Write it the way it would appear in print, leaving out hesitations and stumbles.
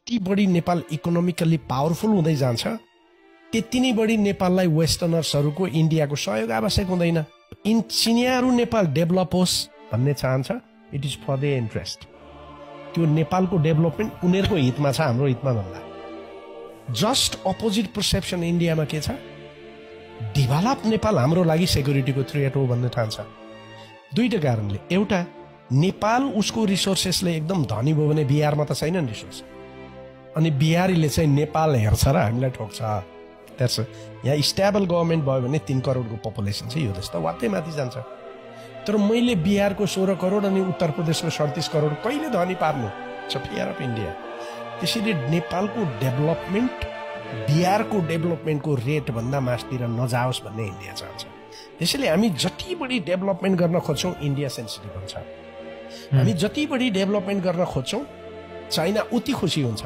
जति बढी Nepal economically powerful हुँदै जान्छ त्यति नै बढी नेपाललाई वेस्टर्नर्सहरूको इन्डियाको सहयोग आवश्यक हुँदैन। चिनियाहरू नेपाल डेभलप होस् भन्ने चाहन्छ, it is for the interest. त्यो नेपालको डेभलपमेन्ट उनीहरूको हितमा छ, हाम्रो हितमा भन्दा। जस्ट अपोजिट पर्सेप्सन इन्डियामा के छ, डेभलप नेपाल हाम्रो लागि सेक्युरिटीको थ्रेट हो भन्ने ठान्छ। दुईटा कारणले, एउटा नेपाल उसको रिसोर्सेसले एकदम धनी भयो भने बिहारमा त छैन नि रिसोर्स, अनि बिहारीले चाहिँ नेपाल हेर्छ र हामीलाई ठोक्छ। यहाँ स्टेबल गभर्मेन्ट भयो भने 3 करोडको पपुलेसन छ, यो देश त वात्तै माथि जान्छ। तर मैले बिहारको 16 करोड अनि उत्तर प्रदेशको 37 करोड कहिले धनी पार्नु छ, फियर अफ इन्डिया। त्यसैले नेपालको डेभलपमेन्ट बिहारको डेभलपमेन्टको रेट भन्दा मासतिर नजाओस् भन्ने इन्डिया चाहन्छ। त्यसैले हामी जति बढी डेभलपमेन्ट गर्न खोज्छौँ इन्डिया सेन्सिटिभ हुन्छ, हामी जति बढी डेभलपमेन्ट गर्न खोज्छौँ चाइना उति खुसी हुन्छ।